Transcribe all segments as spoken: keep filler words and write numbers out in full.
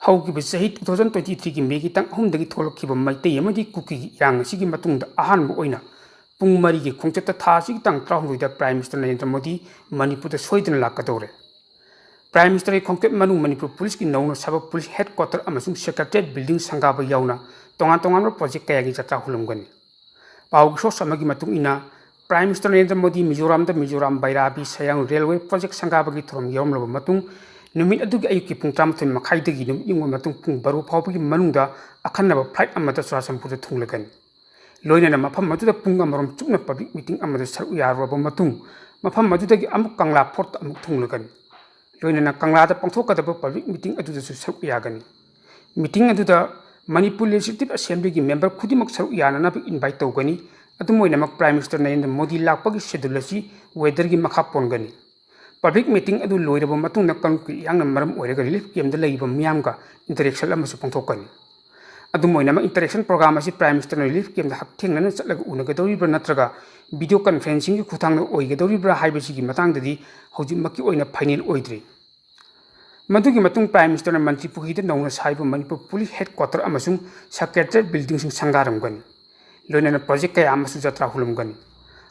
ꯍꯧꯈꯤꯕ ꯆꯍꯤ two thousand twenty threeꯒꯤ Mayꯒꯤ ꯇꯥꯡ ꯑꯍꯨꯝꯗꯒꯤ ꯊꯣꯛꯂꯛꯈꯤꯕ ꯃꯩꯇꯩ ꯑꯃꯗꯤ ꯀꯨꯀꯤꯒꯤ ꯏꯔꯥꯡ ꯑꯁꯤꯒꯤ ꯃꯇꯨꯡꯗ ꯑꯍꯥꯟꯕ ꯑꯣꯏꯅ ꯄꯨꯡ ꯃꯔꯤꯒꯤ ꯈꯣꯡꯆꯠꯇ ꯊꯥ ꯑꯁꯤꯒꯤ ꯇꯥꯡ ꯇꯔꯥꯍꯨꯝꯗꯣꯏꯗ Prime Minister ꯅꯔꯦꯟꯗ꯭ꯔ ꯃꯣꯗꯤ ꯃꯅꯤꯄꯨꯔꯗ ꯁꯣꯏꯗꯅ ꯂꯥꯛꯀꯗꯧꯔꯦ꯫ Prime Ministerꯒꯤ ꯈꯣꯡꯆꯠ ꯃꯅꯨꯡ ꯃꯅꯤꯄꯨꯔ ꯄꯨꯂꯤꯁꯀꯤ ꯅꯧꯅ ꯁꯥꯕ ꯄꯨꯂꯤꯁ headquarter ꯑꯃꯁꯨꯡ Secretariat building ꯁꯪꯒꯥꯕ ꯌꯥꯎꯅ ꯇꯣꯉꯥꯟ ꯇꯣꯉꯥꯟꯕ project ꯀꯌꯥꯒꯤ ꯖꯇ꯭ꯔꯥ ꯍꯨꯜꯂꯝꯒꯅꯤ꯫ ꯄꯥꯎꯒꯤ source ꯑꯃꯒꯤ ꯃꯇꯨꯡ ꯏꯟꯅ, Prime Minister ꯅꯔꯦꯟꯗ꯭ꯔ ꯃꯣꯗꯤ ꯃꯤꯖꯣꯔꯥꯝꯗ ꯃꯤꯖꯣꯔꯥꯝ ꯕꯩꯔꯥꯕꯤ ꯁꯌꯥꯡ railway project ꯁꯪꯒꯥꯕꯒꯤ ꯊꯧꯔꯝ ꯌꯥꯎꯔꯝꯂꯕ ꯃꯇꯨꯡ, ꯅꯨꯃꯤꯠ ꯑꯗꯨꯒꯤ ꯑꯌꯨꯛꯀꯤ ꯄꯨꯡ ꯇꯔꯥꯃꯥꯊꯣꯏ ꯃꯈꯥꯏꯗꯒꯤ ꯅꯨꯃꯤꯠ ꯌꯨꯡꯕ ꯃꯇꯨꯡ ꯄꯨꯡ ꯕꯥꯔꯣ ꯐꯥꯎꯕꯒꯤ ꯃꯅꯨꯡꯗ ꯑꯈꯟꯅꯕ flight ꯑꯃꯗ ꯆꯨꯔꯥꯆꯥꯟꯄꯨꯔꯗ ꯊꯨꯡꯂꯒꯅꯤ꯫ ꯂꯣꯏꯅꯅ ꯃꯐꯝ ꯑꯗꯨꯗ ꯄꯨꯡ ꯑꯃꯔꯣꯝ ꯆꯨꯞꯅ public meeting ꯑꯃꯗ ꯁꯔꯨꯛ ꯌꯥꯔꯨꯔꯕ ꯃꯇꯨꯡ, ꯃꯐꯝ ꯑꯗꯨꯗꯒꯤ ꯑꯃꯨꯛ ꯀꯪꯂꯥ fortꯇ ꯑꯃꯨꯛ ꯊꯨꯡꯂꯒꯅꯤ꯫ ꯂꯣꯏꯅꯅ ꯀꯪꯂꯥꯗ ꯄꯥꯡꯊꯣꯛꯀꯗꯕ public meeting ꯑꯗꯨꯗꯁꯨ ꯁꯔꯨꯛ ꯌꯥꯒꯅꯤ꯫ Meeting ꯑꯗꯨꯗ ꯃꯅꯤꯄꯨꯔ Legislative Assemblyꯒꯤ member ꯈꯨꯗꯤꯡꯃꯛ ꯁꯔꯨꯛ ꯌꯥꯅꯅꯕ invite ꯇꯧꯒꯅꯤ꯫ ꯑꯗꯨꯝ ꯑꯣꯏꯅꯃꯛ, Prime Minister ꯅꯔꯦꯟꯗ꯭ꯔ ꯃꯣꯗꯤ ꯂꯥꯛꯄꯒꯤ schedule ꯑꯁꯤ weatherꯒꯤ ꯃꯈꯥ ꯄꯣꯟꯒꯅꯤ꯫ Public meeting ꯑꯗꯨ ꯂꯣꯏꯔꯕ ꯃꯇꯨꯡꯗ ꯀꯥꯡꯂꯨꯞꯀꯤ ꯏꯔꯥꯡꯅ ꯃꯔꯝ ꯑꯣꯏꯔꯒ relief campꯇ ꯂꯩꯔꯤꯕ ꯃꯤꯌꯥꯝꯒ interaction ꯑꯃꯁꯨ ꯄꯥꯡꯊꯣꯛꯀꯅꯤ꯫ ꯑꯗꯨꯝ ꯑꯣꯏꯅꯃꯛ, interaction program ꯑꯁꯤ Prime Ministerꯅ relief campꯇ ꯍꯛꯊꯦꯡꯅꯅ ꯆꯠꯂꯒ ꯎꯅꯒꯗꯧꯔꯤꯕ꯭ꯔꯥ ꯅꯠꯇ꯭ꯔꯒ video conferencingꯒꯤ ꯈꯨꯠꯊꯥꯡꯗ ꯑꯣꯏꯒꯗꯧꯔꯤꯕ꯭ꯔꯥ ꯍꯥꯏꯕꯁꯤꯒꯤ ꯃꯇꯥꯡꯗꯗꯤ ꯍꯧꯖꯤꯛꯃꯛꯀꯤ ꯑꯣꯏꯅ final ꯑꯣꯏꯗ꯭ꯔꯤ꯫ ꯃꯗꯨꯒꯤ ꯃꯇꯨꯡ Prime Ministerꯅ ꯃꯟꯇ꯭ꯔꯤ ꯄꯨꯈ꯭ꯔꯤꯗ ꯅꯧꯅ ꯁꯥꯔꯤꯕ ꯃꯅꯤꯄꯨꯔ ꯄꯨꯂꯤꯁ headquarter ꯑꯃꯁꯨꯡ Secretariat buildingꯁꯤꯡ ꯁꯪꯒꯥꯔꯝꯒꯅꯤ꯫ ꯂꯣꯏꯅꯅ project ꯀꯌꯥ ꯑꯃꯁꯨ ꯖꯇ꯭ꯔꯥ ꯍꯨꯜꯂꯝꯒꯅꯤ꯫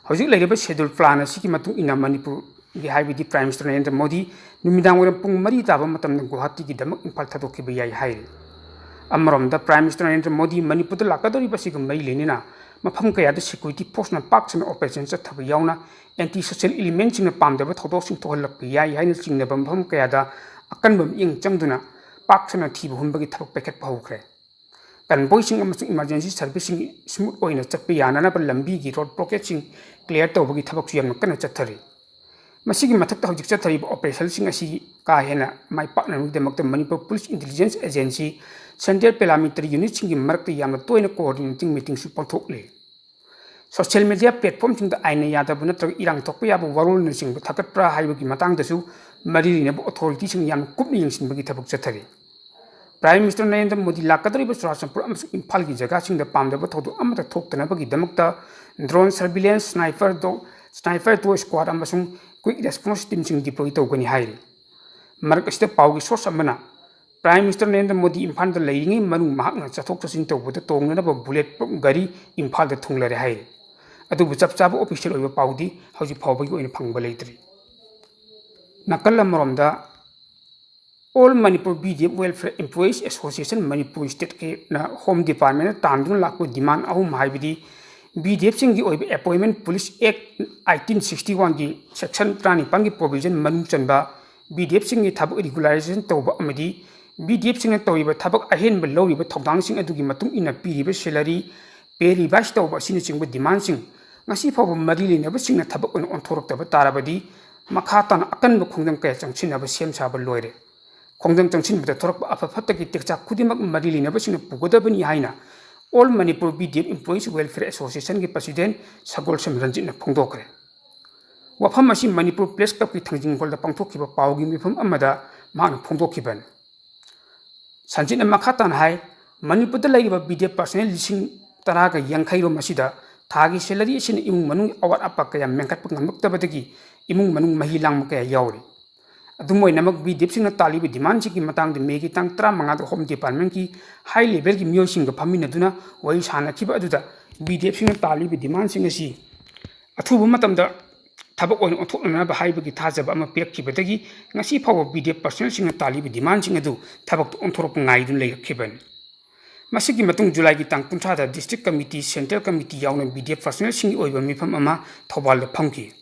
ꯍꯧꯖꯤꯛ ꯂꯩꯔꯤꯕ schedule plan ꯑꯁꯤꯒꯤ ꯃꯇꯨꯡ ꯏꯟꯅ ꯃꯅꯤꯄꯨꯔꯒꯤ, ꯍꯥꯏꯕꯗꯤ Prime Minister ꯅꯔꯦꯟꯗ꯭ꯔ ꯃꯣꯗꯤ ꯅꯨꯃꯤꯗꯥꯡ ꯋꯥꯏꯔꯝ ꯄꯨꯡ ꯃꯔꯤ ꯇꯥꯕ ꯃꯇꯝꯗ ꯒꯨꯋꯥꯍꯥꯇꯤꯒꯤꯗꯃꯛ ꯏꯝꯐꯥꯜ ꯊꯥꯗꯣꯛꯈꯤꯕ ꯌꯥꯏ ꯍꯥꯏꯔꯤ꯫ ꯑꯃꯔꯣꯝꯗ, Prime Minister ꯅꯔꯦꯟꯗ꯭ꯔ ꯃꯣꯗꯤ ꯃꯅꯤꯄꯨꯔꯗ ꯂꯥꯛꯀꯗꯧꯔꯤꯕ ꯑꯁꯤꯒ ꯃꯔꯤ ꯂꯩꯅꯅ ꯃꯐꯝ ꯀꯌꯥꯗ security forceꯅ ꯄꯥꯛ ꯁꯟꯅ operation ꯆꯠꯊꯕ ꯌꯥꯎꯅ anti social elementꯁꯤꯡꯅ ꯄꯥꯝꯗꯕ ꯊꯧꯗꯣꯛꯁꯤꯡ ꯊꯣꯛꯍꯜꯂꯛꯄ ꯌꯥꯏ ꯍꯥꯏꯅ ꯆꯤꯡꯅꯕ ꯃꯐꯝ ꯀꯌꯥꯗ ꯑꯀꯟꯕ ꯃꯤꯠꯌꯦꯡ ꯆꯪꯗꯨꯅ ꯄꯥꯛ ꯁꯟꯅ ꯊꯤꯕ ꯍꯨꯝꯕꯒꯤ ꯊꯕꯛ ꯄꯥꯏꯈꯠꯄ ꯍꯧꯈ꯭ꯔꯦ꯫ Convoyꯁꯤꯡ ꯑꯃꯁꯨꯡ emergency serviceꯁꯤꯡ smooth ꯑꯣꯏꯅ ꯆꯠꯄ ꯌꯥꯅꯅꯕ ꯂꯝꯕꯤꯒꯤ road blockadeꯁꯤꯡ clear ꯇꯧꯕꯒꯤ ꯊꯕꯛꯁꯨ ꯌꯥꯝꯅ ꯀꯟꯅ ꯆꯠꯊꯔꯤ꯫ ꯃꯁꯤꯒꯤ ꯃꯊꯛꯇ, ꯍꯧꯖꯤꯛ ꯆꯠꯊꯔꯤꯕ operationꯁꯤꯡ ꯑꯁꯤ ꯀꯥ ꯍꯦꯟꯅ ꯃꯥꯏ ꯄꯥꯛꯅꯕꯒꯤꯗꯃꯛꯇ Manipur Police Intelligence Agency, Central Paramilitary Unitꯁꯤꯡꯒꯤ ꯃꯔꯛꯇ ꯌꯥꯝꯅ ꯇꯣꯏꯅ coordinating meetingꯁꯨ ꯄꯥꯡꯊꯣꯛꯂꯤ꯫ Social media platformꯁꯤꯡꯗ ꯑꯥꯏꯟꯅ ꯌꯥꯗꯕ ꯅꯠꯇ꯭ꯔꯒ ꯏꯔꯥꯡ ꯊꯣꯛꯄ ꯌꯥꯕ ꯋꯥꯔꯣꯜꯅꯆꯤꯡꯕ ꯊꯥꯒꯠꯄ꯭ꯔꯥ ꯍꯥꯏꯕꯒꯤ ꯃꯇꯥꯡꯗꯁꯨ ꯃꯔꯤ ꯂꯩꯅꯕ authorityꯁꯤꯡꯅ ꯌꯥꯝꯅ ꯀꯨꯞꯅ ꯌꯦꯡꯁꯤꯟꯕꯒꯤ ꯊꯕꯛ ꯆꯠꯊꯔꯤ꯫ Prime Minister ꯅꯔꯦꯟꯗ꯭ꯔ ꯃꯣꯗꯤ ꯂꯥꯛꯀꯗꯧꯔꯤꯕ ꯆꯨꯔꯥꯆꯥꯟꯄꯨꯔ ꯑꯃꯁꯨꯡ ꯏꯝꯐꯥꯜꯒꯤ ꯖꯒꯥꯁꯤꯡꯗ ꯄꯥꯝꯗꯕ ꯊꯧꯗꯣꯛ ꯑꯃꯠꯇ ꯊꯣꯛꯇꯅꯕꯒꯤꯗꯃꯛꯇ drone surveillance, sniper dog, sniper dog squad ꯑꯃꯁꯨꯡ quick response teamꯁꯤꯡ deploy ꯇꯧꯒꯅꯤ ꯍꯥꯏꯔꯤ꯫ ꯃꯔꯛ ꯑꯁꯤꯗ, ꯄꯥꯎꯒꯤ source ꯑꯃꯅ Prime Minister ꯅꯔꯦꯟꯗ꯭ꯔ ꯃꯣꯗꯤ ꯏꯝꯐꯥꯜꯗ ꯂꯩꯔꯤꯉꯩ ꯃꯅꯨꯡ ꯃꯍꯥꯛꯅ ꯆꯠꯊꯣꯛ ꯆꯠꯁꯤꯟ ꯇꯧꯕꯗ ꯇꯣꯡꯅꯅꯕ bullet proof ꯒꯥꯔꯤ ꯏꯝꯐꯥꯜꯗ ꯊꯨꯡꯂꯔꯦ ꯍꯥꯏꯔꯤ꯫ ꯑꯗꯨꯕꯨ ꯆꯞ ꯆꯥꯕ official ꯑꯣꯏꯕ ꯄꯥꯎꯗꯤ ꯍꯧꯖꯤꯛ ꯐꯥꯎꯕꯒꯤ ꯑꯣꯏꯅ ꯐꯪꯕ ꯂꯩꯇ꯭ꯔꯤ꯫ ꯅꯥꯀꯜ ꯑꯃꯔꯣꯝꯗ All Manipur B D F Welfare Employees Association Manipur stateꯀꯤꯅ Home Departmentꯇ ꯇꯥꯟꯗꯨꯅ ꯂꯥꯛꯄ demand ꯑꯍꯨꯝ ꯍꯥꯏꯕꯗꯤ B D Fꯁꯤꯡꯒꯤ ꯑꯣꯏꯕ Appointment Policy Act eighteen sixty oneꯒꯤ section ꯇꯔꯥꯅꯤꯄꯥꯟꯒꯤ provision ꯃꯅꯨꯡ ꯆꯟꯕ B D Fꯁꯤꯡꯒꯤ ꯊꯕꯛ regularization ꯇꯧꯕ ꯑꯃꯗꯤ B D Fꯁꯤꯡꯅ ꯇꯧꯔꯤꯕ ꯊꯕꯛ ꯑꯍꯦꯟꯕ ꯂꯧꯔꯤꯕ ꯊꯧꯗꯥꯡꯁꯤꯡ ꯑꯗꯨꯒꯤ ꯃꯇꯨꯡ ꯏꯟꯅ ꯄꯤꯔꯤꯕ salary, pay revise ꯇꯧꯕ ꯑꯁꯤꯅꯆꯤꯡꯕ demandꯁꯤꯡ ꯉꯁꯤ ꯐꯥꯎꯕ ꯃꯔꯤ ꯂꯩꯅꯕꯁꯤꯡꯅ ꯊꯕꯛ ꯑꯣꯏꯅ ꯑꯣꯟꯊꯣꯔꯛꯇꯕ ꯇꯥꯔꯕꯗꯤ ꯃꯈꯥ ꯇꯥꯅ ꯑꯀꯟꯕ ꯈꯣꯡꯖꯪ ꯀꯌꯥ ꯆꯪꯁꯤꯟꯅꯕ ꯁꯦꯝ ꯁꯥꯕ ꯂꯣꯏꯔꯦ꯫ ꯈꯣꯡꯖꯪ ꯆꯪꯁꯤꯟꯕꯗ ꯊꯣꯔꯛꯄ ꯑꯐ ꯐꯠꯇꯒꯤ ꯇꯦꯛꯆꯥꯛ ꯈꯨꯗꯤꯡꯃꯛ ꯃꯔꯤ ꯂꯩꯅꯕꯁꯤꯡꯅ ꯄꯨꯒꯗꯕꯅꯤ ꯍꯥꯏꯅ All Manipur B D F Employees Welfare Associationꯒꯤ president ꯁꯒꯣꯜꯁꯝ ꯔꯟꯖꯤꯠꯅ ꯐꯣꯡꯗꯣꯛꯈ꯭ꯔꯦ꯫ ꯋꯥꯐꯝ ꯑꯁꯤ ꯃꯅꯤꯄꯨꯔ Press Clubꯀꯤ ꯊꯥꯡꯖꯤꯡ ꯍꯣꯜꯗ ꯄꯥꯡꯊꯣꯛꯈꯤꯕ ꯄꯥꯎꯒꯤ ꯃꯤꯐꯝ ꯑꯃꯗ ꯃꯍꯥꯛꯅ ꯐꯣꯡꯗꯣꯛꯈꯤꯕꯅꯤ꯫ ꯁꯟꯖꯤꯠꯅ ꯃꯈꯥ ꯇꯥꯅ ꯍꯥꯏ, ꯃꯅꯤꯄꯨꯔꯗ ꯂꯩꯔꯤꯕ B D F personnel ꯂꯤꯁꯤꯡ ꯇꯔꯥꯒ ꯌꯥꯡꯈꯩ ꯔꯣꯝ ꯑꯁꯤꯗ ꯊꯥꯒꯤ salary ꯑꯁꯤꯅ ꯏꯃꯨꯡ ꯃꯅꯨꯡꯒꯤ ꯑꯋꯥꯠ ꯑꯄꯥ ꯀꯌꯥ ꯃꯦꯟꯈꯠꯄ ꯉꯝꯂꯛꯇꯕꯗꯒꯤ ꯏꯃꯨꯡ ꯃꯅꯨꯡ ꯃꯍꯤ ꯂꯥꯡꯕ ꯀꯌꯥ ꯌꯥꯎꯔꯤ꯫ ꯑꯗꯨꯝ ꯑꯣꯏꯅꯃꯛ, B D Fꯁꯤꯡꯅ ꯇꯥꯜꯂꯤꯕ demandꯁꯤꯡꯒꯤ ꯃꯇꯥꯡꯗ Mayꯒꯤ ꯇꯥꯡ ꯇꯔꯥꯃꯉꯥꯗ Home Departmentꯀꯤ high levelꯒꯤ ꯃꯤꯑꯣꯏꯁꯤꯡꯒ ꯐꯝꯃꯤꯟꯅꯗꯨꯅ ꯋꯥꯔꯤ ꯁꯥꯅꯈꯤꯕ ꯑꯗꯨꯗ B D Fꯁꯤꯡꯅ ꯇꯥꯜꯂꯤꯕ demandꯁꯤꯡ ꯑꯁꯤ ꯑꯊꯨꯕ ꯃꯇꯝꯗ ꯊꯕꯛ ꯑꯣꯏꯅ ꯑꯣꯟꯊꯣꯛꯅꯅꯕ ꯍꯥꯏꯕꯒꯤ ꯊꯥꯖꯕ ꯑꯃ ꯄꯤꯔꯛꯈꯤꯕꯗꯒꯤ ꯉꯁꯤ ꯐꯥꯎꯕ B D F personnelꯁꯤꯡꯅ ꯇꯥꯜꯂꯤꯕ demandꯁꯤꯡ ꯑꯗꯨ ꯊꯕꯛꯇ ꯑꯣꯟꯊꯣꯔꯛꯄ ꯉꯥꯏꯗꯨꯅ ꯂꯩꯔꯛꯈꯤꯕꯅꯤ꯫ ꯃꯁꯤꯒꯤ ꯃꯇꯨꯡ Julyꯒꯤ ꯇꯥꯡ ꯀꯨꯟꯊ꯭ꯔꯥꯗ district committee, central committee ꯌꯥꯎꯅ B D F personnelꯁꯤꯡꯒꯤ ꯑꯣꯏꯕ ꯃꯤꯐꯝ ꯑꯃ ꯊꯧꯕꯥꯜꯗ ꯐꯝꯈꯤ꯫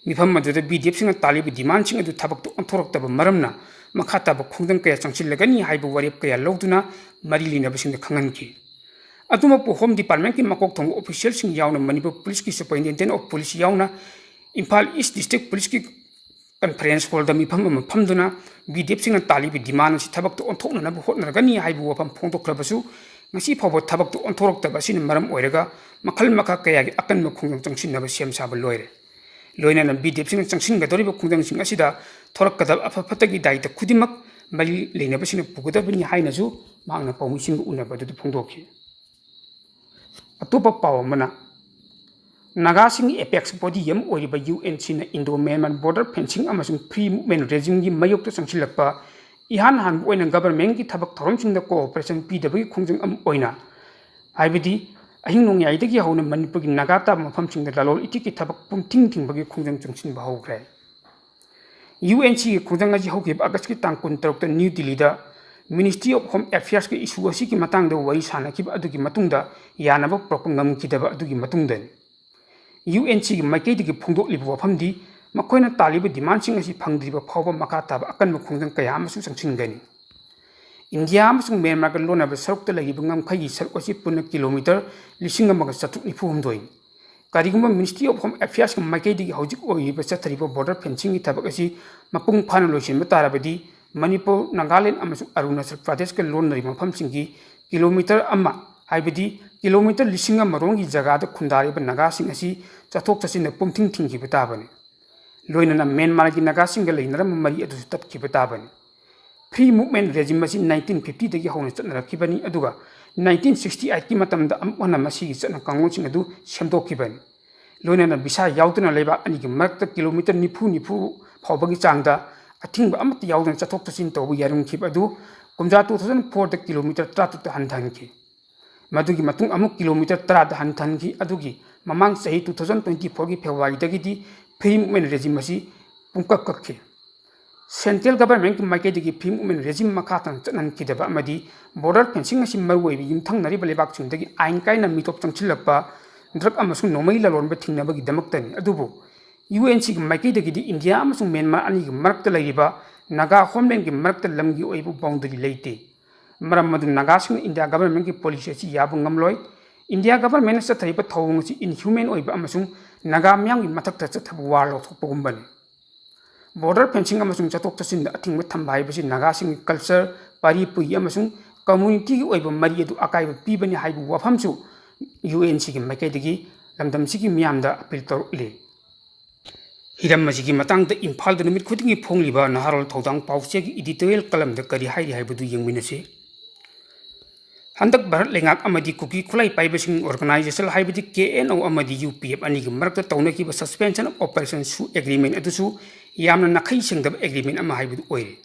ꯃꯤꯐꯝ ꯑꯗꯨꯗ B D Fꯁꯤꯡꯅ ꯇꯥꯜꯂꯤꯕ demandꯁꯤꯡ ꯑꯗꯨ ꯊꯕꯛꯇ ꯑꯣꯟꯊꯣꯔꯛꯇꯕ ꯃꯔꯝꯅ ꯃꯈꯥ ꯇꯥꯕ ꯈꯣꯡꯖꯪ ꯀꯌꯥ ꯆꯪꯁꯤꯜꯂꯒꯅꯤ ꯍꯥꯏꯕ ꯋꯥꯔꯦꯞ ꯀꯌꯥ ꯂꯧꯗꯨꯅ ꯃꯔꯤ ꯂꯩꯅꯕꯁꯤꯡꯗ ꯈꯪꯍꯟꯈꯤ꯫ ꯑꯗꯨꯃꯛꯄꯨ Home Departmentꯀꯤ ꯃꯀꯣꯛ ꯊꯣꯡꯕ officialꯁꯤꯡ ꯌꯥꯎꯅ ꯃꯅꯤꯄꯨꯔ Policeꯀꯤ Superintendent of Police ꯌꯥꯎꯅ ꯏꯝꯐꯥꯜ East District Policeꯀꯤ conference hallꯗ ꯃꯤꯐꯝ ꯑꯃ ꯐꯝꯗꯨꯅ B D Fꯁꯤꯡꯅ ꯇꯥꯜꯂꯤꯕ demand ꯑꯁꯤ ꯊꯕꯛꯇ ꯑꯣꯟꯊꯣꯛꯅꯅꯕ ꯍꯣꯠꯅꯔꯒꯅꯤ ꯍꯥꯏꯕ ꯋꯥꯐꯝ ꯐꯣꯡꯗꯣꯛꯈ꯭ꯔꯕꯁꯨ, ꯉꯁꯤ ꯐꯥꯎꯕ ꯊꯕꯛꯇ ꯑꯣꯟꯊꯣꯔꯛꯇꯕ ꯑꯁꯤꯅ ꯃꯔꯝ ꯑꯣꯏꯔꯒ ꯃꯈꯜ ꯃꯈꯥ ꯀꯌꯥꯒꯤ ꯑꯀꯟꯕ ꯈꯣꯡꯖꯪ ꯆꯪꯁꯤꯟꯅꯕ ꯁꯦꯝ ꯁꯥꯕ ꯂꯣꯏꯔꯦ꯫ ꯂꯣꯏꯅꯅ B D Fꯁꯤꯡꯅ ꯆꯪꯁꯤꯟꯒꯗꯧꯔꯤꯕ ꯈꯣꯡꯖꯪꯁꯤꯡ ꯑꯁꯤꯗ ꯊꯣꯔꯛꯀꯗꯕ ꯑꯐ ꯐꯠꯇꯒꯤ ꯗꯥꯏꯇ ꯈꯨꯗꯤꯡꯃꯛ ꯃꯔꯤ ꯂꯩꯅꯕꯁꯤꯡꯅ ꯄꯨꯒꯗꯕꯅꯤ ꯍꯥꯏꯅꯁꯨ ꯃꯍꯥꯛꯅ ꯄꯥꯎꯃꯤꯁꯤꯡꯒ ꯎꯅꯕꯗꯨꯗ ꯐꯣꯡꯗꯣꯛꯈꯤ꯫ ꯑꯇꯣꯞꯄ ꯄꯥꯎ ꯑꯃꯅ, ꯅꯥꯒꯥꯁꯤꯡꯒꯤ apex body ꯑꯃ ꯑꯣꯏꯔꯤꯕ UNCꯅ Indo-Myanmar border fencing ꯑꯃꯁꯨꯡ free movement regimeꯒꯤ ꯃꯥꯌꯣꯛꯇ ꯆꯪꯁꯤꯜꯂꯛꯄ ꯏꯍꯥꯟ ꯍꯥꯟꯕ ꯑꯣꯏꯅ governmentꯀꯤ ꯊꯕꯛ ꯊꯧꯔꯝꯁꯤꯡꯗ cooperation ꯄꯤꯗꯕꯒꯤ ꯈꯣꯡꯖꯪ ꯑꯃ ꯑꯣꯏꯅ, ꯍꯥꯏꯕꯗꯤ ꯑꯍꯤꯡ ꯅꯣꯡꯌꯥꯏꯗꯒꯤ ꯍꯧꯅ ꯃꯅꯤꯄꯨꯔꯒꯤ ꯅꯥꯒꯥ ꯇꯥꯕ ꯃꯐꯝꯁꯤꯡꯗ ꯂꯂꯣꯟ ꯏꯇꯤꯛꯀꯤ ꯊꯕꯛ ꯄꯨꯡꯊꯤꯡ ꯊꯤꯡꯕꯒꯤ ꯈꯣꯡꯖꯪ ꯆꯪꯁꯤꯟꯕ ꯍꯧꯈ꯭ꯔꯦ꯫ UNCꯒꯤ ꯈꯣꯡꯖꯪ ꯑꯁꯤ ꯍꯧꯈꯤꯕ Augustꯀꯤ ꯇꯥꯡ ꯀꯨꯟꯇꯔꯨꯛꯇ New Delhiꯗ Ministry of Home Affairsꯀꯤ issue ꯑꯁꯤꯒꯤ ꯃꯇꯥꯡꯗ ꯋꯥꯔꯤ ꯁꯥꯅꯈꯤꯕ ꯑꯗꯨꯒꯤ ꯃꯇꯨꯡꯗ ꯌꯥꯅꯕ ꯄꯨꯔꯛꯄ ꯉꯝꯈꯤꯗꯕ ꯑꯗꯨꯒꯤ ꯃꯇꯨꯡꯗꯅꯤ꯫ UNCꯒꯤ ꯃꯥꯏꯀꯩꯗꯒꯤ ꯐꯣꯡꯗꯣꯛꯂꯤꯕ ꯋꯥꯐꯝꯗꯤ ꯃꯈꯣꯏꯅ ꯇꯥꯜꯂꯤꯕ demandꯁꯤꯡ ꯑꯁꯤ ꯐꯪꯗ꯭ꯔꯤꯕ ꯐꯥꯎꯕ ꯃꯈꯥ ꯇꯥꯕ ꯑꯀꯟꯕ ꯈꯣꯡꯖꯪ ꯀꯌꯥ ꯑꯃꯁꯨ ꯆꯪꯁꯤꯟꯒꯅꯤ꯫ ꯏꯟꯗꯤꯌꯥ ꯑꯃꯁꯨꯡ ꯃ꯭ꯌꯥꯟꯃꯥꯔꯒ ꯂꯣꯟꯅꯕ ꯁꯔꯨꯛꯇ ꯂꯩꯔꯤꯕ ꯉꯝꯈꯩꯒꯤ ꯁꯔꯨꯛ ꯑꯁꯤ ꯄꯨꯟꯅ kilometre ꯂꯤꯁꯤꯡ ꯑꯃꯒ ꯆꯥꯇ꯭ꯔꯨꯛ ꯅꯤꯐꯨ ꯍꯨꯝꯗꯣꯏꯅꯤ꯫ ꯀꯔꯤꯒꯨꯝꯕ Ministry of Home Affairsꯀꯤ ꯃꯥꯏꯀꯩꯗꯒꯤ ꯍꯧꯖꯤꯛ ꯑꯣꯏꯔꯤꯕ ꯆꯠꯊꯔꯤꯕ border fencingꯒꯤ ꯊꯕꯛ ꯑꯁꯤ ꯃꯄꯨꯡ ꯐꯥꯅ ꯂꯣꯏꯁꯤꯟꯕ ꯇꯥꯔꯕꯗꯤ ꯃꯅꯤꯄꯨꯔ, ꯅꯥꯒꯥꯂꯦꯟ ꯑꯃꯁꯨꯡ ꯑꯔꯨꯅꯥꯆꯜ ꯄ꯭ꯔꯗꯦꯁꯀ ꯂꯣꯟꯅꯔꯤꯕ ꯃꯐꯝꯁꯤꯡꯒꯤ kilometre ꯑꯃ, ꯍꯥꯏꯕꯗꯤ kilometre ꯂꯤꯁꯤꯡ ꯑꯃꯔꯣꯝꯒꯤ ꯖꯒꯥꯗ ꯈꯨꯟꯗꯥꯔꯤꯕ ꯅꯥꯒꯥꯁꯤꯡ ꯑꯁꯤ ꯆꯠꯊꯣꯛ ꯆꯠꯁꯤꯟꯗ ꯄꯨꯡꯊꯤꯡ ꯊꯤꯡꯈꯤꯕ ꯇꯥꯕꯅꯤ꯫ ꯂꯣꯏꯅꯅ ꯃ꯭ꯌꯥꯟꯃꯥꯔꯒꯤ ꯅꯥꯒꯥꯁꯤꯡꯒ ꯂꯩꯅꯔꯝꯕ ꯃꯔꯤ ꯑꯗꯨꯁꯨ ꯇꯠꯈꯤꯕ ꯇꯥꯕꯅꯤ꯫ Free movement regime ꯑꯁꯤ nineteen fiftyꯗꯒꯤ ꯍꯧꯅ ꯆꯠꯅꯔꯛꯈꯤꯕꯅꯤ, ꯑꯗꯨꯒ nineteen sixty eightꯀꯤ ꯃꯇꯝꯗ ꯑꯃꯨꯛ ꯍꯟꯅ ꯃꯁꯤꯒꯤ ꯆꯠꯅ ꯀꯥꯡꯂꯣꯟꯁꯤꯡ ꯑꯗꯨ ꯁꯦꯝꯗꯣꯛꯈꯤꯕꯅꯤ꯫ ꯂꯣꯏꯅꯅ visa ꯌꯥꯎꯗꯅ ꯂꯩꯕꯥꯛ ꯑꯅꯤꯒꯤ ꯃꯔꯛꯇ kilometre ꯅꯤꯐꯨ, ꯅꯤꯐꯨ ꯐꯥꯎꯕꯒꯤ ꯆꯥꯡꯗ ꯑꯊꯤꯡꯕ ꯑꯃꯠꯇ ꯌꯥꯎꯗꯅ ꯆꯠꯊꯣꯛ ꯆꯠꯁꯤꯟ ꯇꯧꯕ ꯌꯥꯔꯝꯈꯤꯕ ꯑꯗꯨ ꯀꯨꯝꯖꯥ two thousand fourꯗ kilometre ꯇꯔꯥꯇꯔꯨꯛꯇ ꯍꯟꯊꯍꯟꯈꯤ꯫ ꯃꯗꯨꯒꯤ ꯃꯇꯨꯡ ꯑꯃꯨꯛ kilometre ꯇꯔꯥꯗ ꯍꯟꯊꯍꯟꯈꯤ꯫ ꯑꯗꯨꯒꯤ ꯃꯃꯥꯡ ꯆꯍꯤ two thousand twenty fourꯒꯤ Februaryꯗꯒꯤꯗꯤ free movement regime ꯑꯁꯤ ꯄꯨꯡꯀꯛ ꯀꯛꯈꯤ꯫ Central governmentꯀꯤ ꯃꯥꯏꯀꯩꯗꯒꯤ free movement regime ꯃꯈꯥ ꯇꯥꯅ ꯆꯠꯍꯟꯈꯤꯗꯕ ꯑꯃꯗꯤ border fencing ꯑꯁꯤ ꯃꯔꯨꯑꯣꯏꯕ ꯌꯨꯝꯊꯪꯅꯔꯤꯕ ꯂꯩꯕꯥꯛꯁꯤꯡꯗꯒꯤ ꯑꯥꯏꯟ ꯀꯥꯏꯅ ꯃꯤꯇꯣꯞ ꯆꯪꯁꯤꯜꯂꯛꯄ, drug ꯑꯃꯁꯨꯡ ꯅꯣꯡꯃꯩ ꯂꯂꯣꯟꯕ ꯊꯤꯡꯅꯕꯒꯤꯗꯃꯛꯇꯅꯤ꯫ ꯑꯗꯨꯕꯨ UNCꯒꯤ ꯃꯥꯏꯀꯩꯗꯒꯤꯗꯤ ꯏꯟꯗꯤꯌꯥ ꯑꯃꯁꯨꯡ ꯃ꯭ꯌꯥꯟꯃꯥꯔ ꯑꯅꯤꯒꯤ ꯃꯔꯛꯇ ꯂꯩꯔꯤꯕ ꯅꯥꯒꯥ homelandꯒꯤ ꯃꯔꯛꯇ ꯂꯝꯒꯤ ꯑꯣꯏꯕ boundary ꯂꯩꯇꯦ꯫ ꯃꯔꯝ ꯑꯗꯨꯅ ꯅꯥꯒꯥꯁꯤꯡꯅ ꯏꯟꯗꯤꯌꯥ governmentꯀꯤ policy ꯑꯁꯤ ꯌꯥꯕ ꯉꯝꯂꯣꯏ꯫ ꯏꯟꯗꯤꯌꯥ governmentꯅ ꯆꯠꯊꯔꯤꯕ ꯊꯧꯑꯣꯡ ꯑꯁꯤ inhuman ꯑꯣꯏꯕ ꯑꯃꯁꯨꯡ ꯅꯥꯒꯥ ꯃꯤꯌꯥꯝꯒꯤ ꯃꯊꯛꯇ ꯆꯠꯊꯕ war ꯂꯧꯊꯣꯛꯄꯒꯨꯝꯕꯅꯤ꯫ Border fencing ꯑꯃꯁꯨꯡ ꯆꯠꯊꯣꯛ ꯆꯠꯁꯤꯟꯗ ꯑꯊꯤꯡꯕ ꯊꯝꯕ ꯍꯥꯏꯕꯁꯤ ꯅꯥꯒꯥꯁꯤꯡꯒꯤ culture, ꯄꯥꯔꯤ ꯄꯨꯔꯤ ꯑꯃꯁꯨꯡ communityꯒꯤ ꯑꯣꯏꯕ ꯃꯔꯤ ꯑꯗꯨ ꯑꯀꯥꯏꯕ ꯄꯤꯕꯅꯤ ꯍꯥꯏꯕ ꯋꯥꯐꯝꯁꯨ UNCꯒꯤ ꯃꯥꯏꯀꯩꯗꯒꯤ ꯂꯝꯗꯝꯁꯤꯒꯤ ꯃꯤꯌꯥꯝꯗ appeal ꯇꯧꯔꯛꯂꯤ꯫ ꯍꯤꯔꯝ ꯑꯁꯤꯒꯤ ꯃꯇꯥꯡꯗ ꯏꯝꯐꯥꯜꯗ ꯅꯨꯃꯤꯠ ꯈꯨꯗꯤꯡꯒꯤ ꯐꯣꯡꯂꯤꯕ ꯅꯍꯥꯔꯣꯜ ꯊꯧꯗꯥꯡ ꯄꯥꯎꯆꯦꯒꯤ editorial columnꯗ ꯀꯔꯤ ꯍꯥꯏꯔꯤ ꯍꯥꯏꯕꯗꯨ ꯌꯦꯡꯃꯤꯟꯅꯁꯤ꯫ ꯍꯟꯗꯛ ꯚꯥꯔꯠ ꯂꯩꯉꯥꯛ ꯑꯃꯗꯤ ꯀꯨꯀꯤ ꯈꯨꯠꯂꯥꯏ ꯄꯥꯏꯕꯁꯤꯡ organisation ꯍꯥꯏꯕꯗꯤ KNO ꯑꯃꯗꯤ UPF ꯑꯅꯤꯒꯤ ꯃꯔꯛꯇ ꯇꯧꯅꯈꯤꯕ suspension of operation ꯁꯨ agreement ꯑꯗꯨꯁꯨ ꯌꯥꯝꯅ ꯅꯥꯈꯩ ꯁꯦꯡꯗꯕ agreement ꯑꯃ ꯍꯥꯏꯕꯗꯨ ꯑꯣꯏꯔꯦ꯫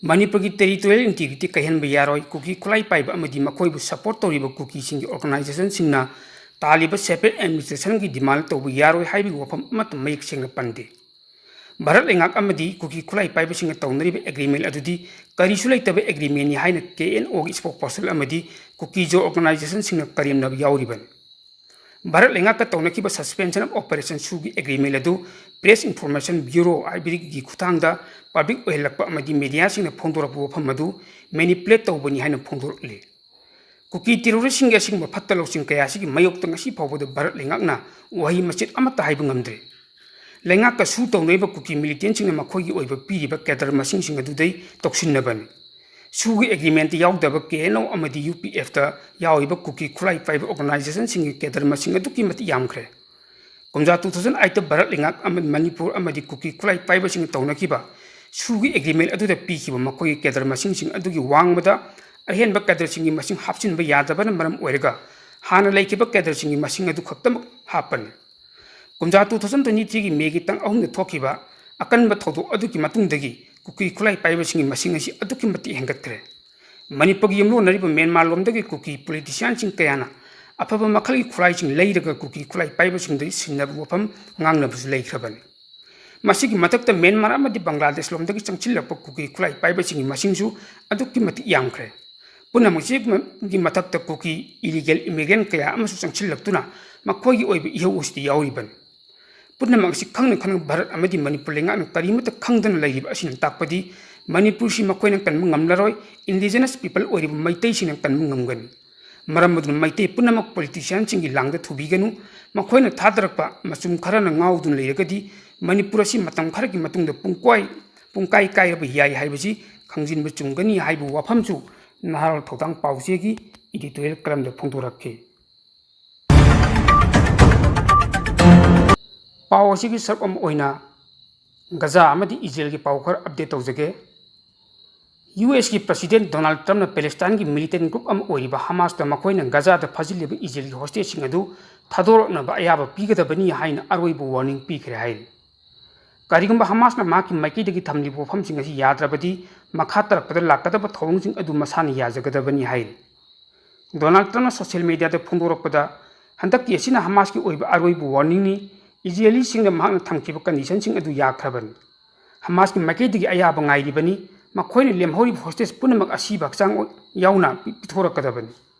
ꯃꯅꯤꯄꯨꯔꯒꯤ territorial integrity ꯀꯥꯏꯍꯟꯕ ꯌꯥꯔꯣꯏ, ꯀꯨꯀꯤ ꯈꯨꯠꯂꯥꯏ ꯄꯥꯏꯕ ꯑꯃꯗꯤ ꯃꯈꯣꯏꯕꯨ support ꯇꯧꯔꯤꯕ ꯀꯨꯀꯤꯁꯤꯡꯒꯤ organizationꯁꯤꯡꯅ ꯇꯥꯜꯂꯤꯕ separate administrationꯒꯤ demand ꯇꯧꯕ ꯌꯥꯔꯣꯏ ꯍꯥꯏꯕꯒꯤ ꯋꯥꯐꯝ ꯑꯃꯠꯇ ꯃꯌꯦꯛ ꯁꯦꯡꯅ ꯄꯟꯗꯦ꯫ ꯚꯥꯔꯠ ꯂꯩꯉꯥꯛ ꯑꯃꯗꯤ ꯀꯨꯀꯤ ꯈꯨꯠꯂꯥꯏ ꯄꯥꯏꯕꯁꯤꯡꯅ ꯇꯧꯅꯔꯤꯕ agreement ꯑꯗꯨꯗꯤ ꯀꯔꯤꯁꯨ ꯂꯩꯇꯕ agreementꯅꯤ ꯍꯥꯏꯅ KNOꯒꯤ spokesperson ꯑꯃꯗꯤ ꯀꯨꯀꯤ ꯖꯣ organizationꯁꯤꯡꯅ ꯀꯔꯦꯝꯅꯕ ꯌꯥꯎꯔꯤꯕꯅꯤ꯫ Bharat ꯂꯩꯉꯥꯛꯀ ꯇꯧꯅꯈꯤꯕ suspension of operation ꯁꯨꯒꯤ agreement ꯑꯗꯨ Press Information Bureau, IBꯒꯤ ꯈꯨꯠꯊꯥꯡꯗ public ꯑꯣꯏꯍꯜꯂꯛꯄ ꯑꯃꯗꯤ mediaꯁꯤꯡꯅ ꯐꯣꯡꯗꯣꯔꯛꯄ ꯋꯥꯐꯝ ꯑꯗꯨ manipulate ꯇꯧꯕꯅꯤ ꯍꯥꯏꯅ ꯐꯣꯡꯗꯣꯔꯛꯂꯤ꯫ ꯀꯨꯀꯤ terroristꯁꯤꯡꯒꯤ ꯑꯁꯤꯒꯨꯝꯕ ꯐꯠꯇ ꯂꯧꯁꯤꯡ ꯀꯌꯥꯁꯤꯒꯤ ꯃꯥꯌꯣꯛꯇ ꯉꯁꯤ ꯐꯥꯎꯕꯗ ꯚꯥꯔꯠ ꯂꯩꯉꯥꯛꯅ ꯋꯥꯍꯩ ꯃꯆꯦꯠ ꯑꯃꯠꯇ ꯍꯥꯏꯕ ꯉꯝꯗ꯭ꯔꯤ꯫ ꯂꯩꯉꯥꯛꯀ ꯁꯨ ꯇꯧꯅꯔꯤꯕ ꯀꯨꯀꯤ militantꯁꯤꯡꯅ ꯃꯈꯣꯏꯒꯤ ꯑꯣꯏꯕ ꯄꯤꯔꯤꯕ cadre ꯃꯁꯤꯡꯁꯤꯡ ꯑꯗꯨꯗꯩ ꯇꯧꯁꯤꯟꯅꯕꯅꯤ꯫ ꯁꯨꯒꯤ agreementꯇ ꯌꯥꯎꯗꯕ KNO ꯑꯃꯗꯤ UPFꯇ ꯌꯥꯎꯔꯤꯕ ꯀꯨꯀꯤ ꯈꯨꯠꯂꯥꯏ ꯄꯥꯏꯕ organizationꯁꯤꯡꯒꯤ cadre ꯃꯁꯤꯡ ꯑꯗꯨꯛꯀꯤ ꯃꯇꯤꯛ ꯌꯥꯝꯈ꯭ꯔꯦ꯫ ꯀꯨꯝꯖꯥ two thousand eightꯇ ꯚꯥꯔꯠ ꯂꯩꯉꯥꯛ ꯑꯃꯗꯤ ꯃꯅꯤꯄꯨꯔ ꯑꯃꯗꯤ ꯀꯨꯀꯤ ꯈꯨꯠꯂꯥꯏ ꯄꯥꯏꯕꯁꯤꯡꯅ ꯇꯧꯅꯈꯤꯕ ꯁꯨꯒꯤ agreement ꯑꯗꯨꯗ ꯄꯤꯈꯤꯕ ꯃꯈꯣꯏꯒꯤ cadre ꯃꯁꯤꯡꯁꯤꯡ ꯑꯗꯨꯒꯤ ꯋꯥꯡꯃꯗ ꯑꯍꯦꯟꯕ cadreꯁꯤꯡꯒꯤ ꯃꯁꯤꯡ ꯍꯥꯞꯆꯤꯟꯕ ꯌꯥꯗꯕꯅ ꯃꯔꯝ ꯑꯣꯏꯔꯒ ꯍꯥꯟꯅ ꯂꯩꯈꯤꯕ cadreꯁꯤꯡꯒꯤ ꯃꯁꯤꯡ ꯑꯗꯨ ꯈꯛꯇꯃꯛ ꯍꯥꯞꯄꯅꯤ꯫ ꯀꯨꯝꯖꯥ two thousand twenty threeꯒꯤ Mayꯒꯤ ꯇꯥꯡ ꯑꯍꯨꯝꯗ ꯊꯣꯛꯈꯤꯕ ꯑꯀꯟꯕ ꯊꯧꯗꯣꯛ ꯑꯗꯨꯒꯤ ꯃꯇꯨꯡꯗꯒꯤ ꯀꯨꯀꯤ ꯈꯨꯠꯂꯥꯏ ꯄꯥꯏꯕꯁꯤꯡꯒꯤ ꯃꯁꯤꯡ ꯑꯁꯤ ꯑꯗꯨꯛꯀꯤ ꯃꯇꯤꯛ ꯍꯦꯟꯒꯠꯈ꯭ꯔꯦ꯫ ꯃꯅꯤꯄꯨꯔꯒꯤ ꯌꯨꯝꯂꯣꯟꯅꯔꯤꯕ ꯃ꯭ꯌꯥꯟꯃꯥꯔ ꯂꯣꯝꯗꯒꯤ ꯀꯨꯀꯤ politicianꯁꯤꯡ ꯀꯌꯥꯅ ꯑꯐꯕ ꯃꯈꯜꯒꯤ ꯈꯨꯠꯂꯥꯏꯁꯤꯡ ꯂꯩꯔꯒ ꯀꯨꯀꯤ ꯈꯨꯠꯂꯥꯏ ꯄꯥꯏꯕꯁꯤꯡꯗ ꯁꯤꯟꯅꯕ ꯋꯥꯐꯝ ꯉꯥꯡꯅꯕꯁꯨ ꯂꯩꯈ꯭ꯔꯕꯅꯤ꯫ ꯃꯁꯤꯒꯤ ꯃꯊꯛꯇ ꯃ꯭ꯌꯥꯟꯃꯥꯔ ꯑꯃꯗꯤ ꯕꯪꯒ꯭ꯂꯥꯗꯦꯁ ꯂꯣꯝꯗꯒꯤ ꯆꯪꯁꯤꯜꯂꯛꯄ ꯀꯨꯀꯤ ꯈꯨꯠꯂꯥꯏ ꯄꯥꯏꯕꯁꯤꯡꯒꯤ ꯃꯁꯤꯡꯁꯨ ꯑꯗꯨꯛꯀꯤ ꯃꯇꯤꯛ ꯌꯥꯝꯈ꯭ꯔꯦ꯫ ꯄꯨꯝꯅꯃꯛꯁꯤꯒꯤ ꯃꯊꯛꯇ ꯀꯨꯀꯤ illegal immigrant ꯀꯌꯥ ꯑꯃꯁꯨ ꯆꯪꯁꯤꯜꯂꯛꯇꯨꯅ ꯃꯈꯣꯏꯒꯤ ꯑꯣꯏꯕ ꯏꯍꯧ ꯑꯁꯤꯗ ꯌꯥꯎꯔꯤꯕꯅꯤ꯫ ꯄꯨꯝꯅꯃꯛ ꯑꯁꯤ ꯈꯪꯅ ꯈꯪꯅ ꯚꯥꯔꯠ ꯑꯃꯗꯤ ꯃꯅꯤꯄꯨꯔ ꯂꯩꯉꯥꯛꯅ ꯀꯔꯤꯃꯠꯇ ꯈꯪꯗꯅ ꯂꯩꯔꯤꯕ ꯑꯁꯤꯅ ꯇꯥꯛꯄꯗꯤ ꯃꯅꯤꯄꯨꯔꯁꯤ ꯃꯈꯣꯏꯅ ꯀꯟꯕ ꯉꯝꯂꯔꯣꯏ, indigenous people ꯑꯣꯏꯔꯤꯕ ꯃꯩꯇꯩꯁꯤꯡꯅ ꯀꯟꯕ ꯉꯝꯒꯅꯤ꯫ ꯃꯔꯝ ꯑꯗꯨꯅ ꯃꯩꯇꯩ ꯄꯨꯝꯅꯃꯛ politicianꯁꯤꯡꯒꯤ ꯂꯥꯡꯗ ꯊꯨꯕꯤꯒꯅꯨ꯫ ꯃꯈꯣꯏꯅ ꯊꯥꯗꯔꯛꯄ ꯃꯆꯨꯝ ꯈꯔꯅ ꯉꯥꯎꯗꯨꯅ ꯂꯩꯔꯒꯗꯤ ꯃꯅꯤꯄꯨꯔ ꯑꯁꯤ ꯃꯇꯝ ꯈꯔꯒꯤ ꯃꯇꯨꯡꯗ ꯄꯨꯡꯀꯥꯏ, ꯄꯨꯡꯀꯥꯏ ꯀꯥꯏꯔꯕ ꯌꯥꯏ ꯍꯥꯏꯕꯁꯤ ꯈꯪꯖꯤꯟꯕ ꯆꯨꯝꯒꯅꯤ ꯍꯥꯏꯕ ꯋꯥꯐꯝꯁꯨ ꯅꯍꯥꯔꯣꯜ ꯊꯧꯗꯥꯡ ꯄꯥꯎꯆꯦꯒꯤ editorial columnꯗ ꯐꯣꯡꯗꯣꯔꯛꯈꯤ꯫ ꯄꯥꯎ ꯑꯁꯤꯒꯤ ꯁꯔꯨꯛ ꯑꯃ ꯑꯣꯏꯅ ꯒꯖꯥ ꯑꯃꯗꯤ ꯏꯖꯔꯦꯜꯒꯤ ꯄꯥꯎ ꯈꯔ update ꯇꯧꯖꯒꯦ꯫ USꯀꯤ President Donald Trumpꯅ Palestineꯒꯤ militant group ꯑꯃ ꯑꯣꯏꯔꯤꯕ ꯍꯃꯥꯁꯇ ꯃꯈꯣꯏꯅ ꯒꯖꯥꯗ ꯐꯥꯖꯤꯜꯂꯤꯕ ꯏꯖꯔꯦꯜꯒꯤ hostageꯁꯤꯡ ꯑꯗꯨ ꯊꯥꯗꯣꯔꯛꯅꯕ ꯑꯌꯥꯕ ꯄꯤꯒꯗꯕꯅꯤ ꯍꯥꯏꯅ ꯑꯔꯣꯏꯕ warning ꯄꯤꯈ꯭ꯔꯦ ꯍꯥꯏꯔꯤ꯫ ꯀꯔꯤꯒꯨꯝꯕ ꯍꯃꯥꯁꯅ ꯃꯍꯥꯛꯀꯤ ꯃꯥꯏꯀꯩꯗꯒꯤ ꯊꯝꯂꯤꯕ ꯋꯥꯐꯝꯁꯤꯡ ꯑꯁꯤ ꯌꯥꯗ꯭ꯔꯕꯗꯤ, ꯃꯈꯥ ꯇꯥꯔꯛꯄꯗ ꯂꯥꯛꯀꯗꯕ ꯊꯧꯑꯣꯡꯁꯤꯡ ꯑꯗꯨ ꯃꯁꯥꯅ ꯌꯥꯖꯒꯗꯕꯅꯤ ꯍꯥꯏꯔꯤ꯫ ꯗꯣꯅꯥꯜꯗ ꯇ꯭ꯔꯝꯞꯅ ꯁꯣꯁꯤꯌꯦꯜ ꯃꯤꯗꯤꯌꯥꯗ ꯐꯣꯡꯗꯣꯔꯛꯄꯗ, "ꯍꯟꯗꯛꯀꯤ ꯑꯁꯤꯅ ꯍꯃꯥꯁꯀꯤ ꯑꯣꯏꯕ ꯑꯔꯣꯏꯕ ꯋꯥꯔꯅꯤꯡꯅꯤ꯫ ꯏꯖꯔꯦꯂꯤꯁꯤꯡꯅ ꯃꯍꯥꯛꯅ ꯊꯝꯈꯤꯕ ꯀꯟꯗꯤꯁꯟꯁꯤꯡ ꯑꯗꯨ ꯌꯥꯈ꯭ꯔꯕꯅꯤ꯫ ꯍꯃꯥꯁꯀꯤ ꯃꯥꯏꯀꯩꯗꯒꯤ ꯑꯌꯥꯕ ꯉꯥꯏꯔꯤꯕꯅꯤ꯫ ꯃꯈꯣꯏꯅ ꯂꯦꯝꯍꯧꯔꯤꯕ ꯍꯣꯁꯇꯦꯖ ꯄꯨꯝꯅꯃꯛ ꯑꯁꯤꯕ ꯍꯛꯆꯥꯡ ꯌꯥꯎꯅ ꯄꯤ-, ꯄꯤꯊꯣꯔꯛꯀꯗꯕꯅꯤ꯫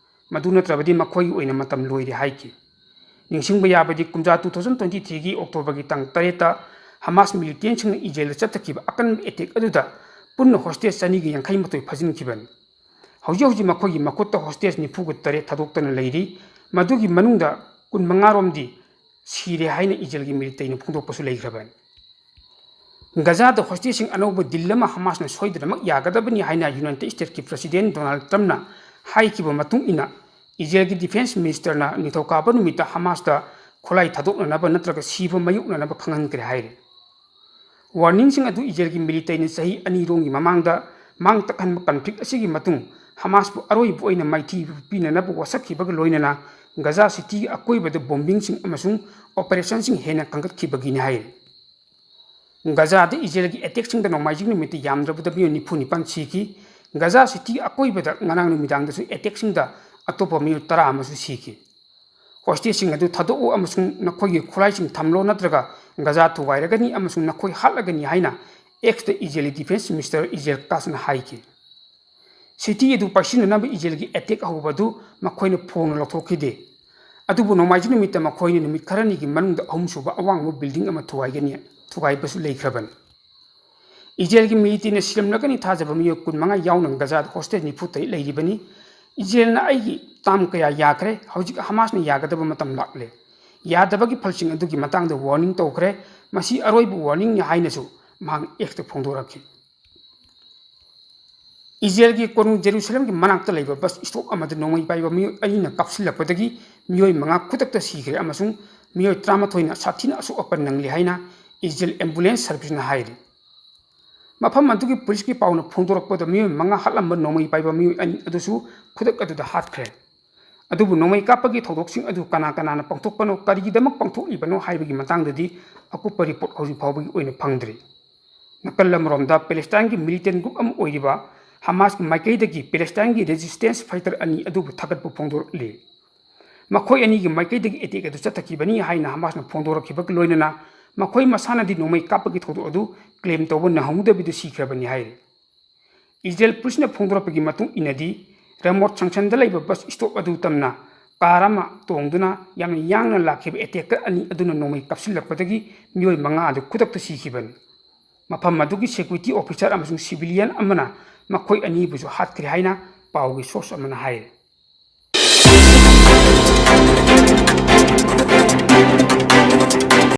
ꯃꯗꯨ ꯅꯠꯇ꯭ꯔꯕꯗꯤ ꯃꯈꯣꯏꯒꯤ ꯑꯣꯏꯅ ꯃꯇꯝ ꯂꯣꯏꯔꯦ" ꯍꯥꯏꯈꯤ꯫ ꯅꯤꯡꯁꯤꯡꯕ ꯌꯥꯕꯗꯤ, ꯀꯨꯝꯖꯥ two thousand twenty threeꯒꯤ Octoberꯒꯤ ꯇꯥꯡ ꯇꯔꯦꯠꯇ ꯍꯃꯥꯁ ꯃꯤꯂꯤꯇꯦꯟꯁꯤꯡꯅ ꯏꯖꯔꯦꯜꯗ ꯆꯠꯊꯈꯤꯕ ꯑꯀꯟꯕ ꯑꯦꯇꯦꯛ ꯑꯗꯨꯗ ꯄꯨꯟꯅ ꯍꯣꯁꯇꯦꯖ ꯆꯅꯤꯒ ꯌꯥꯡꯈꯩ ꯃꯥꯊꯣꯏ ꯐꯥꯖꯤꯟꯈꯤꯕꯅꯤ꯫ ꯍꯧꯖꯤꯛ ꯍꯧꯖꯤꯛ ꯃꯈꯣꯏꯒꯤ ꯃꯈꯨꯠꯇ ꯍꯣꯁꯇꯦꯖ ꯅꯤꯐꯨꯒ ꯇꯔꯦꯠ ꯊꯥꯗꯣꯛꯇꯅ ꯂꯩꯔꯤ꯫ ꯃꯗꯨꯒꯤ ꯃꯅꯨꯡꯗ ꯀꯨꯟꯃꯉꯥ ꯔꯣꯝꯗꯤ ꯁꯤꯔꯦ ꯍꯥꯏꯅ ꯏꯖꯔꯦꯜꯒꯤ ꯃꯤꯂꯤꯇꯦꯟꯅ ꯐꯣꯡꯗꯣꯛꯄꯁꯨ ꯂꯩꯈ꯭ꯔꯕꯅꯤ꯫ ꯒꯖꯥꯗ ꯍꯣꯁꯇꯦꯖꯁꯤꯡ ꯑꯅꯧꯕ ꯗꯤꯜ ꯑꯃ ꯍꯃꯥꯁꯅ ꯁꯣꯏꯗꯅꯃꯛ ꯌꯥꯒꯗꯕꯅꯤ ꯍꯥꯏꯅ ꯌꯨꯅꯥꯏꯇꯦꯗ ꯁ꯭ꯇꯦꯠꯀꯤ ꯄ꯭ꯔꯁꯤꯗꯦꯟ ꯗꯣꯅꯥꯜꯗ ꯇ꯭ꯔꯝꯞꯅ ꯍꯥꯏꯈꯤꯕ ꯃꯇꯨꯡ ꯏꯟꯅ, ꯏꯖꯔꯦꯜꯒꯤ ꯗꯤꯐꯦꯟꯁ ꯃꯤꯅꯤꯁꯇꯔꯅ ꯅꯤꯡꯊꯧꯀꯥꯕ ꯅꯨꯃꯤꯠꯇ ꯍꯃꯥꯁꯇ ꯈꯨꯠꯂꯥꯏ ꯊꯥꯗꯣꯛꯅꯅꯕ ꯅꯠꯇ꯭ꯔꯒ ꯁꯤꯕ ꯃꯥꯌꯣꯛꯅꯅꯕ ꯈꯪꯍꯟꯈ꯭ꯔꯦ ꯍꯥꯏꯔꯤ꯫ ꯋꯥꯔꯅꯤꯡꯁꯤꯡ ꯑꯗꯨ ꯏꯖꯔꯦꯜꯒꯤ ꯃꯤꯂꯤꯇꯦꯟꯅ ꯆꯍꯤ ꯑꯅꯤꯔꯣꯝꯒꯤ ꯃꯃꯥꯡꯗ ꯃꯥꯡ ꯇꯥꯛꯍꯟꯕ ꯀꯟꯐ꯭ꯂꯤꯛ ꯑꯁꯤꯒꯤ ꯃꯇꯨꯡ ꯍꯃꯥꯁꯄꯨ ꯑꯔꯣꯏꯕ ꯑꯣꯏꯅ ꯃꯥꯏꯊꯤꯕ ꯄꯤꯅꯅꯕ ꯋꯥꯁꯛꯈꯤꯕꯒ ꯂꯣꯏꯅꯅ ꯒꯖꯥ ꯁꯤꯇꯤꯒꯤ ꯑꯀꯣꯏꯕꯗ ꯕꯣꯝꯕꯤꯡꯁꯤꯡ ꯑꯃꯁꯨꯡ ꯑꯣꯄꯔꯦꯁꯟꯁꯤꯡ ꯍꯦꯟꯅ ꯀꯟꯈꯠꯈꯤꯕꯒꯤꯅꯤ ꯍꯥꯏꯔꯤ꯫ ꯒꯖꯥꯗ ꯏꯖꯔꯦꯜꯒꯤ ꯑꯦꯇꯦꯛꯁꯤꯡꯗ ꯅꯣꯡꯃꯥꯏꯖꯤꯡ ꯅꯨꯃꯤꯠꯇ ꯌꯥꯝꯗ꯭ꯔꯕꯗ ꯃꯤꯑꯣꯏ ꯅꯤꯐꯨ ꯅꯤꯄꯥꯟ ꯁꯤꯈꯤ꯫ ꯒꯖꯥ ꯁꯤꯇꯤꯒꯤ ꯑꯀꯣꯏꯕꯗ ꯉꯔꯥꯡ ꯅꯨꯃꯤꯗꯥꯡꯗꯁꯨ ꯑꯦꯇꯦꯛꯁꯤꯡꯗ ꯑꯇꯣꯞꯄ ꯃꯤꯑꯣꯏ ꯇꯔꯥ ꯑꯃꯁꯨ ꯁꯤꯈꯤ꯫ "ꯍꯣꯁꯇꯦꯖꯁꯤꯡ ꯑꯗꯨ ꯊꯥꯗꯣꯛꯎ ꯑꯃꯁꯨꯡ ꯅꯈꯣꯏꯒꯤ ꯈꯨꯠꯂꯥꯏꯁꯤꯡ ꯊꯝꯂꯣ, ꯅꯠꯇ꯭ꯔꯒ ꯒꯖꯥ ꯊꯨꯒꯥꯏꯔꯒꯅꯤ ꯑꯃꯁꯨꯡ ꯅꯈꯣꯏ ꯍꯥꯠꯂꯒꯅꯤ" ꯍꯥꯏꯅ Xꯇ ꯏꯖꯔꯦꯜꯒꯤ ꯗꯤꯐꯦꯟꯁ ꯃꯤꯅꯤꯁꯇꯔ ꯏꯖꯔꯦꯜ ꯀꯥꯁꯅ ꯍꯥꯏꯈꯤ꯫ ꯁꯤꯇꯤ ꯑꯗꯨ ꯄꯥꯏꯁꯤꯟꯅꯅꯕ ꯏꯖꯔꯦꯜꯒꯤ ꯑꯦꯇꯦꯛ ꯑꯍꯧꯕ ꯑꯗꯨ ꯃꯈꯣꯏꯅ ꯐꯣꯡꯅ ꯂꯧꯊꯣꯛꯈꯤꯗꯦ꯫ ꯑꯗꯨꯕꯨ ꯅꯣꯡꯃꯥꯏꯖꯤꯡ ꯅꯨꯃꯤꯠꯇ ꯃꯈꯣꯏꯅ ꯅꯨꯃꯤꯠ ꯈꯔꯅꯤꯒꯤ ꯃꯅꯨꯡꯗ ꯑꯍꯨꯝꯁꯨꯕ ꯑꯋꯥꯡꯕ ꯕꯤꯜꯗꯤꯡ ꯑꯃ ꯊꯨꯒꯥꯏꯒꯅꯤ, ꯊꯨꯒꯥꯏꯕꯁꯨ ꯂꯩꯈ꯭ꯔꯕꯅꯤ꯫ ꯏꯖꯔꯦꯜꯒꯤ ꯃꯤꯂꯤꯇꯦꯟꯅ ꯁꯤꯔꯝꯂꯒꯅꯤ ꯊꯥꯖꯕ ꯃꯤꯑꯣꯏ ꯀꯨꯟꯃꯉꯥ ꯌꯥꯎꯅ ꯒꯖꯥꯗ ꯍꯣꯁꯇꯦꯖ ꯅꯤꯐꯨ ꯇꯔꯦꯠ ꯂꯩꯔꯤꯕꯅꯤ꯫ "ꯏꯖꯔꯦꯜꯅ ꯑꯩꯒꯤ ꯇꯥꯝ ꯀꯌꯥ ꯌꯥꯈ꯭ꯔꯦ, ꯍꯧꯖꯤꯛ ꯍꯃꯥꯁꯅ ꯌꯥꯒꯗꯕ ꯃꯇꯝ ꯂꯥꯛꯂꯦ꯫ ꯌꯥꯗꯕꯒꯤ ꯐꯜꯁꯤꯡ ꯑꯗꯨꯒꯤ ꯃꯇꯥꯡꯗ ꯋꯥꯔꯅꯤꯡ ꯇꯧꯈ꯭ꯔꯦ꯫ ꯃꯁꯤ ꯑꯔꯣꯏꯕ ꯋꯥꯔꯅꯤꯡꯅꯤ" ꯍꯥꯏꯅꯁꯨ ꯃꯍꯥꯛꯅ Xꯇ ꯐꯣꯡꯗꯣꯔꯛꯈꯤ꯫ ꯏꯖꯔꯦꯜꯒꯤ ꯀꯣꯅꯨꯡ ꯖꯦꯔꯨꯁꯂꯝꯒꯤ ꯃꯅꯥꯛꯇ ꯂꯩꯕ ꯕꯁ ꯁ꯭ꯇꯣꯞ ꯑꯃꯗ ꯅꯣꯡꯃꯩ ꯄꯥꯏꯕ ꯃꯤꯑꯣꯏ ꯑꯅꯤꯅ ꯀꯥꯞꯁꯤꯜꯂꯛꯄꯗꯒꯤ ꯃꯤꯑꯣꯏ ꯃꯉꯥ ꯈꯨꯗꯛꯇ ꯁꯤꯈ꯭ꯔꯦ ꯑꯃꯁꯨꯡ ꯃꯤꯑꯣꯏ ꯇꯔꯥꯃꯥꯊꯣꯏꯅ ꯁꯥꯊꯤꯅ ꯑꯁꯣꯛ ꯑꯄꯟ ꯅꯪꯂꯤ ꯍꯥꯏꯅ ꯏꯖꯔꯦꯜ ꯑꯦꯝꯕꯨꯂꯦꯟꯁ ꯁꯔꯚꯤꯁꯅ ꯍꯥꯏꯔꯤ꯫ ꯃꯐꯝ ꯑꯗꯨꯒꯤ ꯄꯨꯂꯤꯁꯀꯤ ꯄꯥꯎꯅ ꯐꯣꯡꯗꯣꯔꯛꯄꯗ, ꯃꯤꯑꯣꯏ ꯃꯉꯥ ꯍꯥꯠꯂꯝꯕ ꯅꯣꯡꯃꯩ ꯄꯥꯏꯕ ꯃꯤꯑꯣꯏ ꯑꯅꯤ ꯑꯗꯨꯁꯨ ꯈꯨꯗꯛ ꯑꯗꯨꯗ ꯍꯥꯠꯈ꯭ꯔꯦ꯫ ꯑꯗꯨꯕꯨ ꯅꯣꯡꯃꯩ ꯀꯥꯞꯄꯒꯤ ꯊꯧꯗꯣꯛꯁꯤꯡ ꯑꯗꯨ ꯀꯅꯥ ꯀꯅꯥꯅ ꯄꯥꯡꯊꯣꯛꯄꯅꯣ, ꯀꯔꯤꯒꯤꯗꯃꯛ ꯄꯥꯡꯊꯣꯛꯂꯤꯕꯅꯣ ꯍꯥꯏꯕꯒꯤ ꯃꯇꯥꯡꯗꯗꯤ ꯑꯀꯨꯞꯄ ꯔꯤꯄꯣꯔꯠ ꯍꯧꯖꯤꯛ ꯐꯥꯎꯕꯒꯤ ꯑꯣꯏꯅ ꯐꯪꯗ꯭ꯔꯤ꯫ ꯅꯥꯀꯜ ꯑꯃꯔꯣꯝꯗ, ꯄꯦꯂꯦꯁꯇꯥꯏꯟꯒꯤ ꯃꯤꯂꯤꯇꯦꯟ ꯒ꯭ꯔꯨꯞ ꯑꯃ ꯑꯣꯏꯔꯤꯕ ꯍꯃꯥꯁꯀꯤ ꯃꯥꯏꯀꯩꯗꯒꯤ ꯄꯦꯂꯦꯁꯇꯥꯏꯟꯒꯤ ꯔꯦꯖꯤꯁꯇꯦꯟꯁ ꯐꯥꯏꯇꯔ ꯑꯅꯤ ꯑꯗꯨꯕꯨ ꯊꯥꯒꯠꯄ ꯐꯣꯡꯗꯣꯔꯛꯂꯤ꯫ ꯃꯈꯣꯏ ꯑꯅꯤꯒꯤ ꯃꯥꯏꯀꯩꯗꯒꯤ ꯑꯦꯇꯦꯛ ꯑꯗꯨ ꯆꯠꯊꯈꯤꯕꯅꯤ ꯍꯥꯏꯅ ꯍꯃꯥꯁꯅ ꯐꯣꯡꯗꯣꯔꯛꯈꯤꯕꯒ ꯂꯣꯏꯅꯅ ꯃꯈꯣꯏ ꯃꯁꯥꯅꯗꯤ ꯅꯣꯡꯃꯩ ꯀꯥꯞꯄꯒꯤ ꯊꯧꯗꯣꯛ ꯑꯗꯨ ꯀ꯭ꯂꯦꯝ ꯇꯧꯕ ꯅꯪꯍꯧꯗꯕꯤꯗ ꯁꯤꯈ꯭ꯔꯕꯅꯤ ꯍꯥꯏꯔꯤ꯫ ꯏꯖꯔꯦꯜ ꯄꯨꯂꯤꯁꯅ ꯐꯣꯡꯗꯣꯔꯛꯄꯒꯤ ꯃꯇꯨꯡ ꯏꯟꯅꯗꯤ, ꯔꯦꯃꯣꯠ ꯁꯪꯁꯟꯗ ꯂꯩꯕ ꯕꯁ ꯁ꯭ꯇꯣꯞ ꯑꯗꯨ ꯇꯝꯅ ꯀꯥꯔ ꯑꯃ ꯇꯣꯡꯗꯨꯅ ꯌꯥꯝꯅ ꯌꯥꯡꯅ ꯂꯥꯛꯈꯤꯕ ꯑꯦꯇꯦꯀꯔ ꯑꯅꯤ ꯑꯗꯨꯅ ꯅꯣꯡꯃꯩ ꯀꯥꯞꯁꯤꯜꯂꯛꯄꯗꯒꯤ ꯃꯤꯑꯣꯏ ꯃꯉꯥ ꯑꯗꯨ ꯈꯨꯗꯛꯇ ꯁꯤꯈꯤꯕꯅꯤ꯫ ꯃꯐꯝ ꯑꯗꯨꯒꯤ ꯁꯦꯀ꯭ꯌꯨꯔꯤꯇꯤ ꯑꯣꯐꯤꯁꯥꯔ ꯑꯃꯁꯨꯡ ꯁꯤꯚꯤꯂꯤꯌꯟ ꯑꯃꯅ ꯃꯈꯣꯏ ꯑꯅꯤꯕꯨꯁꯨ ꯍꯥꯠꯈ꯭ꯔꯦ ꯍꯥꯏꯅ ꯄꯥꯎꯒꯤ ꯁꯣꯔꯁ ꯑꯃꯅ ꯍꯥꯏꯔꯤ꯫